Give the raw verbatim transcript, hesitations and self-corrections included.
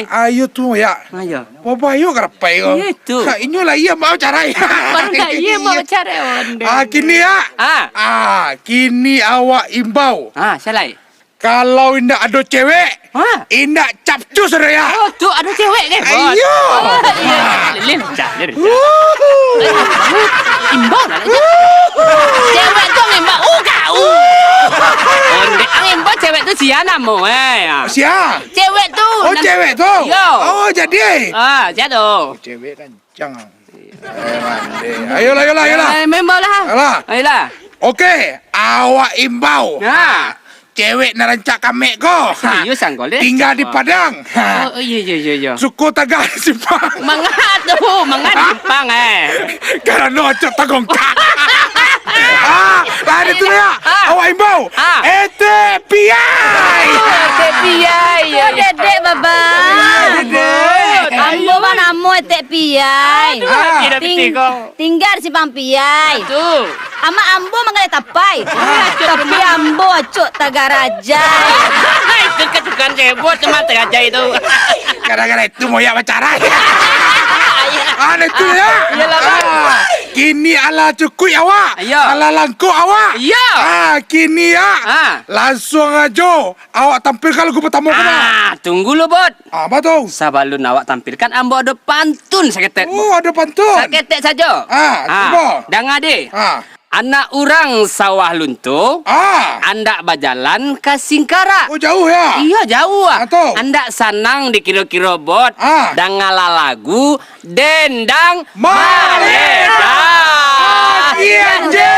Oi. Ayo tu, ya. Ayo. Babayo karapai ko. Iyo tu. Ha, inyo lah iyo mau carai. Pandai iyo mau carai, ondeh. Ah, kini, ya. Ah. Ah, kini awak imbau. Ah, salai. Kalau indak ado cewek, Ha? Indak capcus ado, ya. Oh, tu ado cewek ke? Iyo. Oh, iyo. Lincah je, lincah. Wuhu. Imbau lah. Cewek tu ngimbau, "Uh, kau." Ondeh, ang imbau cewek tu sia namo, eh, ya. Sia? Cewek tu. Oh, nan- cewek tu? Iyo. Oh, jadi. Ah, sia tu. Oh, cewek kan. Jangan. Eh, mandeh. Ayolah, ayolah, ayolah. Eh, main bola. Ayolah. Ayolah. Oke, awak imbau. Nah. Cewek nan rancak kamek ko. Serius, Angkol, eh? Tinggal di Padang. Oh, oh, iya, iya, iya, iya. Suku Tagah Simpang. Manga tu, manga Simpang, eh. Karano acok tagongkak. Ah, lah, itu ya. Ah. Awak imbau. Ah. Etek pian. Etek Piai. Itu dedek, Baba. Iyo, dedek. Ambo mah namo Etek Piai. Aduh, Ah. hati dah Ting- pitih kau. Tingga di Simpang Piai. Aduh. Amak ambo manggaleh tapai. Tapi ambo acok tagarajai. Itu kan tukang cebok, cuma tagarajai tu. Gara-gara itu moyak bacarai. Aneh tu ya. Iyalah, Bang. Ah, kini alah cukuik awak. Iya. Alah langkok awak. Iya. Ah, kini ya. Ah. Langsung aja awak tampilkan lagu pertama ko, Bang. Ah, tunggu lu, Bot. Ah, apa tu? Sabalun awak tampilkan, ambo ado pantun saketek, Bot. Oh, ado pantun. Saketek sajo. Ah, Ah, cuba. Danga deh. Ah. Anak urang Sawah Lunto, Ah. andak bajalan ka Singkarak. Oh, jauh ya? Iya, jauh ah. Ah, tu. Andak sanang dikiro-kiro, Bot. Ah. Dangalah lagu Dendang Maledak. Maledak. Aji, aji.